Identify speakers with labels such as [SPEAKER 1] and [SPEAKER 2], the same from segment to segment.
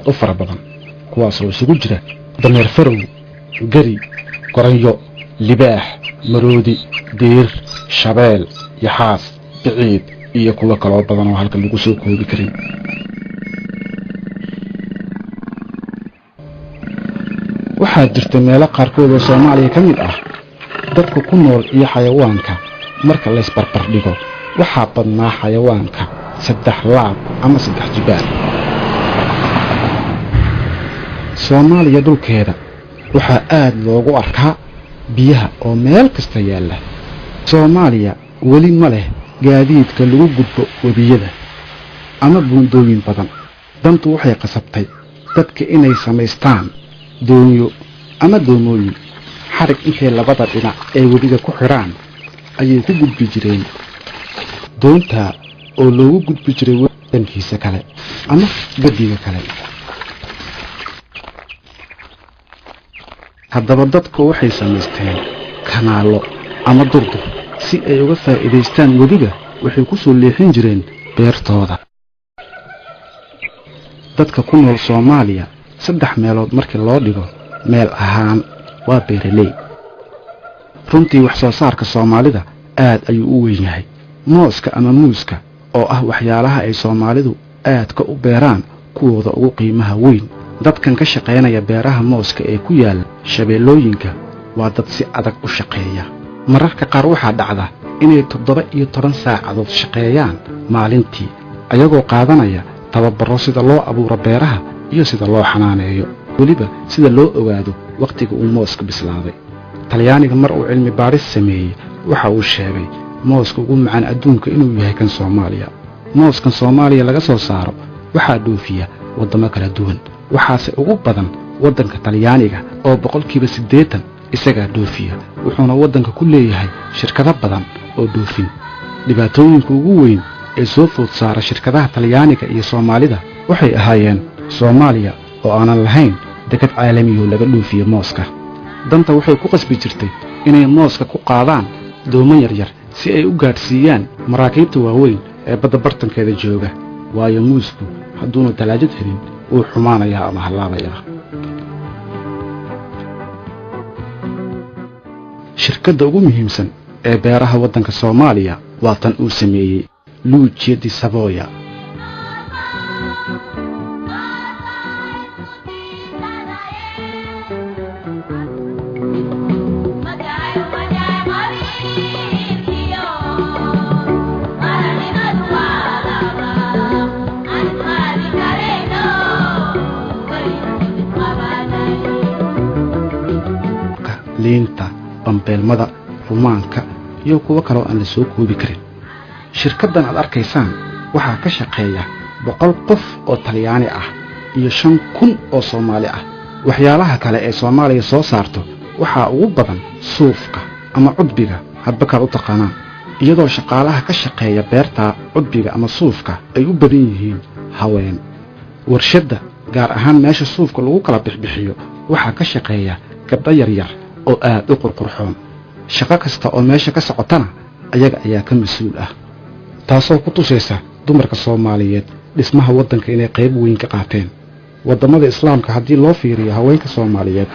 [SPEAKER 1] aad u fara badan, kuwaasoo isugu jira dameer farow, gari, goranyo, libaax, maroodi, diir, shabeel, yaxaas, biciid iyo kuwo kaloo badan oo halkan lagu soo koobi karin. Waxaa jirta meelo qaarkood oo Soomaaliya ka mid ah dadka ku nool iyo xayawaanka marka laysbarbar dhigo waxaa badnaa xayawaanka 3 laab ama 3 jibaar. Soomaaliya dhulkeeda waxaa aad loogu arkaa biyaha oo meel kasta yaalla. Soomaaliya weli ma leh gaadiidka lagu gudbo webiyada ama buundooyin badan. Dantu waxay qasabtay dadka inay samaystaan doonyo ama doomooyin. Xarig intay labada dhinac ee webiga ku xiraan ayay ku gudbi jireen, doontaa oo loogu gudbi jiray wadankiisa kale ama gadiga kale. Haddaba dadku waxay samaysteen kanaallo ama durdur si ay uga faa'iidaystaan webiga. Waxay ku soo leexin jireen beertooda. Dadka ku nool Soomaaliya 3 meelood markii loo dhigo meel ahaan waa beeraley. Runtii wax soo saarka Soomaalida aad ayuu u weyn yahay. Mooska ama muuska oo ah waxyaalaha ay Soomaalidu aadka u beeraan kuwooda ugu qiimaha weyn. Dadkan ka shaqaynaya beeraha mooska ee ku yaala shabeellooyinka waa dad si adag u shaqeeya. Mararka qaar waxaa dhacda inay 17 saacadood shaqeeyaan maalintii, ayagoo qaadanaya tababaro sida loo abuuro beeraha iyo sida loo xanaaneeyo, weliba sida loo ogaado wakhtiga uu mooska bislaaday. Talyaaniga mar uu cilmi baadhis sameeyey waxa uu sheegay mooska ugu macaan adduunka inuu yahay kan Soomaaliya. Mooskan Soomaaliya laga soo saaro waxaa dhoofiya waddamo kala duwan, waxaase ugu badan waddanka Talyaaniga oo 80% isagaa dhoofiya, wuxuuna waddanka ku leeyahay shirkado badan oo dhoofin. Dhibaatooyinka ugu weyn ee soo food saara shirkadaha Talyaaniga iyo Soomaalida waxay ahaayeen Soomaaliya oo aanan lahayn dekad caalamiyo laga dhoofiyo mooska. Danta waxay ku qasbi jirtay inay mooska ku qaadaan doomo yaryar si ay u gaadhsiiyaan maraakiibta waaweyn ee badda bartankeeda jooga, waayo muusku hadduuna talaajad helin wuu xumaanayaa ama hallaabayaa. Shirkadda ugu muhiimsan ee beeraha waddanka Soomaaliya waa tan uu sameeyey Lucio di Savoia. Liinta, bambeelmada, rumaanka iyo kuwo kaloo aan la soo koobi karin. Shirkaddan aad arkaysaan waxaa ka shaqeeya 100 qof oo Talyaani ah iyo 5000 oo Soomaali ah. Waxyaalaha kale ee Soomaaliya soo saarto waxaa ugu badan suufka ama cudbiga, hadba kaad u taqaanaan, iyadoo shaqaalaha ka shaqeeya beerta cudbiga ama suufka ay u badan yihiin haween. Warshadda, gaar ahaan meesha suufka lagu kala bixbixiyo, waxaa ka shaqeeya gabdho yaryar oo aad u qurqurxoon. Shaqo kasta oo meesha ka socotana ayaga ayaa ka mas-uul ah, taasoo ku tusaysa dumarka Soomaaliyeed dhismaha waddanka inay qayb weyn ka qaateen. Waddamada Islaamka haddii loo fiiriyo haweenka Soomaaliyeed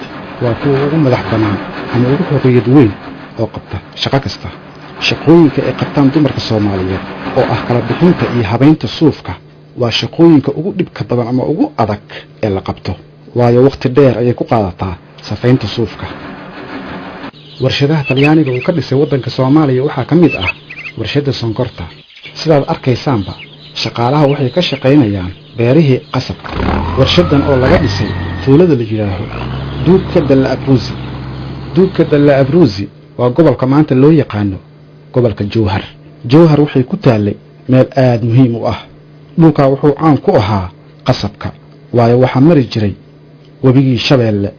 [SPEAKER 1] waa kuwa ugu madax bannaan ama ugu xorriyad weyn oo qabta shaqo kasta. Shaqooyinka ay qabtaan dumarka Soomaaliyeed oo ah kala bixinta iyo habaynta suufka waa shaqooyinka ugu dhibka badan ama ugu adag ee la qabto, waayo wakhti dheer ayay ku qaadataa safaynta suufka. Warshadaha Talyaaniga uu ka dhisay waddanka Soomaaliya waxaa ka mid ah warshadda sonkorta. Sidaad arkaysaanba shaqaalaha waxay ka shaqaynayaan beerihii qasabka. Warshaddan oo laga dhisay tuulada la yidhaaho Duubka Dalla Abruzzi. Duubka Dalla Abruzzi waa gobolka maanta loo yaqaano gobolka Jowhar. Jowhar waxay ku taallay meel aad muhiim u ah. Dhulkaa wuxuu caan ku ahaa qasabka, waayo waxaa mari jiray webigii Shabeelle.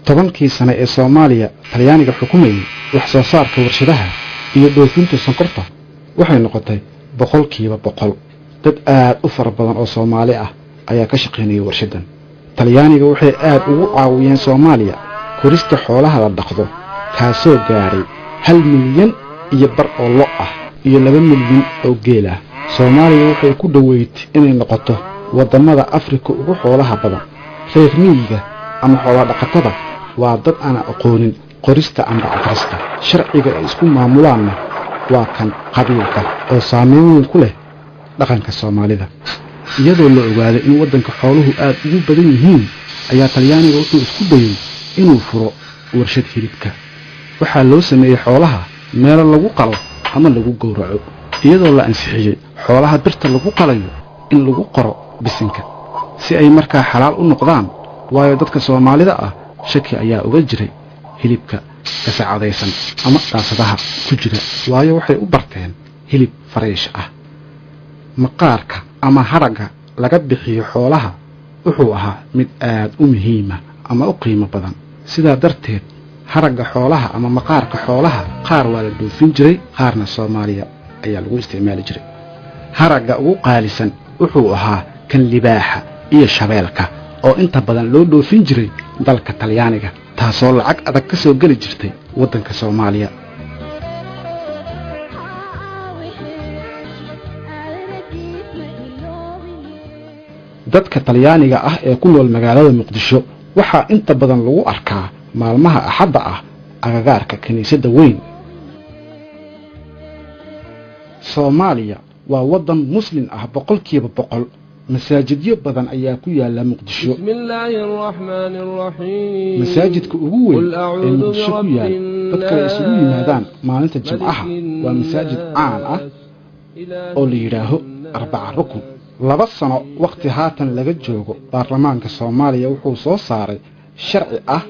[SPEAKER 1] 10kii sano ee Soomaaliya Talyaaniga xukumayay, wax soo saarka warshadaha iyo dhoofinta sonkorta waxay noqotay 100%. Dad aad u fara badan oo Soomaali ah ayaa ka shaqaynaya warshaddan. Talyaaniga waxay aad ugu caawiyeen Soomaaliya korista xoolaha la dhaqdo, kaasoo gaadhay 1.5 milyan oo lo' ah iyo 2 milyan oo geel ah. Soomaaliya waxay ku dhoweyd inay noqoto waddamada Afrika ugu xoolaha badan. Reer miyiga ama xoolo dhaqatada waa dad aan aqoonin qorista ama akhrista. Sharciga ay isku maamulaanna waa kan qabiilka oo saameyn weyn ku leh dhaqanka Soomaalida. Iyadoo la ogaaday in waddanka xooluhu aad ugu badan yihiin, ayaa Talyaaniga wuxuu isku dayay inuu furo warshad hilibka. Waxaa loo sameeyey xoolaha meelo lagu qalo ama lagu gowraco, iyadoo la ansixiyey xoolaha birta lagu qalayo in lagu qoro bisinka si ay markaa xalaal u noqdaan, waayo dadka Soomaalida ah shaki ayaa uga jiray hilibka gasacadaysan ama daasadaha ku jira, waayo waxay u barteen hilib fareesh ah. Maqaarka ama haragga laga bixiyo xoolaha wuxuu ahaa mid aad u muhiima ama u qiimo badan. Sidaa darteed haragga xoolaha ama maqaarka xoolaha qaar waa la dhoofin jiray, qaarna Soomaaliya ayaa lagu isticmaali jiray. Haragga ugu qaalisan wuxuu ahaa kan libaaxa iyo shabeelka oo inta badan loo dhoofin jiray dalka Talyaaniga, taasoo lacag adag ka soo geli jirtay waddanka Soomaaliya. Dadka Talyaaniga ah ee ku nool magaalada Muqdisho waxaa inta badan lagu arkaa maalmaha Axadda ah agagaarka kiniisadda weyn. Soomaaliya waa waddan muslim ah 100%. Masaajidyo badan ayaa ku yaala Muqdisho.
[SPEAKER 2] بسم الله الرحمن الرحيم.
[SPEAKER 1] Masaajidka ugu weyn
[SPEAKER 2] قل
[SPEAKER 1] ee
[SPEAKER 2] أعوذ
[SPEAKER 1] Muqdisho ku
[SPEAKER 2] برب
[SPEAKER 1] yaal dadka ay isugu yimaadaan
[SPEAKER 2] الناس
[SPEAKER 1] maalinta Jimcaha
[SPEAKER 2] ملك
[SPEAKER 1] waa masaajid caan ah
[SPEAKER 2] الناس إله
[SPEAKER 1] oo la yidhaaho Arbaca Rukun. 2 sano waqti haatan laga joogo, baarlamaanka Soomaaliya wuxuu soo saaray sharci ah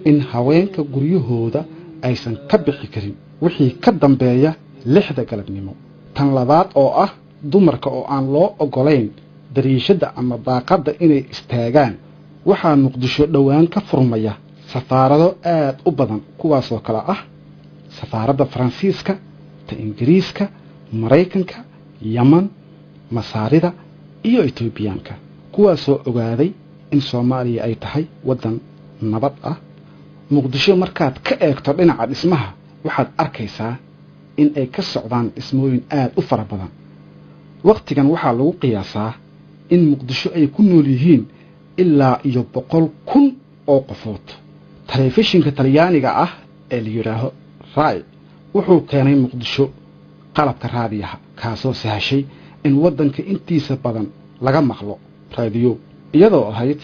[SPEAKER 1] in haweenka guryahooda aysan ka bixi karin wixii ka dambeeya 6da galabnimo. Tan labaad oo ah dumarka oo aan loo oggolayn dariishadda ama daaqadda inay istaagaan. Waxaa Muqdisho dhowaan ka furmaya safaarado aad u badan, kuwaasoo kale ah safaaradda Faransiiska, ta Ingiriiska, Maraykanka, Yaman, Masaarida iyo Etoobiyaanka, kuwaasoo ogaaday in Soomaaliya ay tahay waddan nabad ah. Muqdisho markaad ka eegto dhinaca dhismaha, waxaad arkaysaa in ay ka socdaan dhismooyin aad u fara badan. Wakhtigan waxaa lagu qiyaasaa in Muqdisho ay ku nool yihiin ilaa iyo 100,000 oo qofood. Telefishinka Talyaaniga ah ee la yidhaaho Rai wuxuu keenay Muqdisho qalabka raadiyaha, kaasoo sahashay in waddanka intiisa badan laga maqlo raadiyo, iyadoo ahayd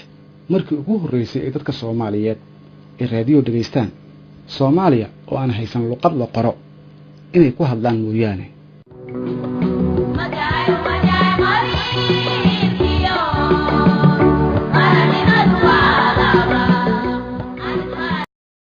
[SPEAKER 1] markii ugu horreysay ee dadka Soomaaliyeed ay raadiyo dhegaystaan. Soomaaliya oo aan haysan luqad la qoro inay ku hadlaan mooyaane.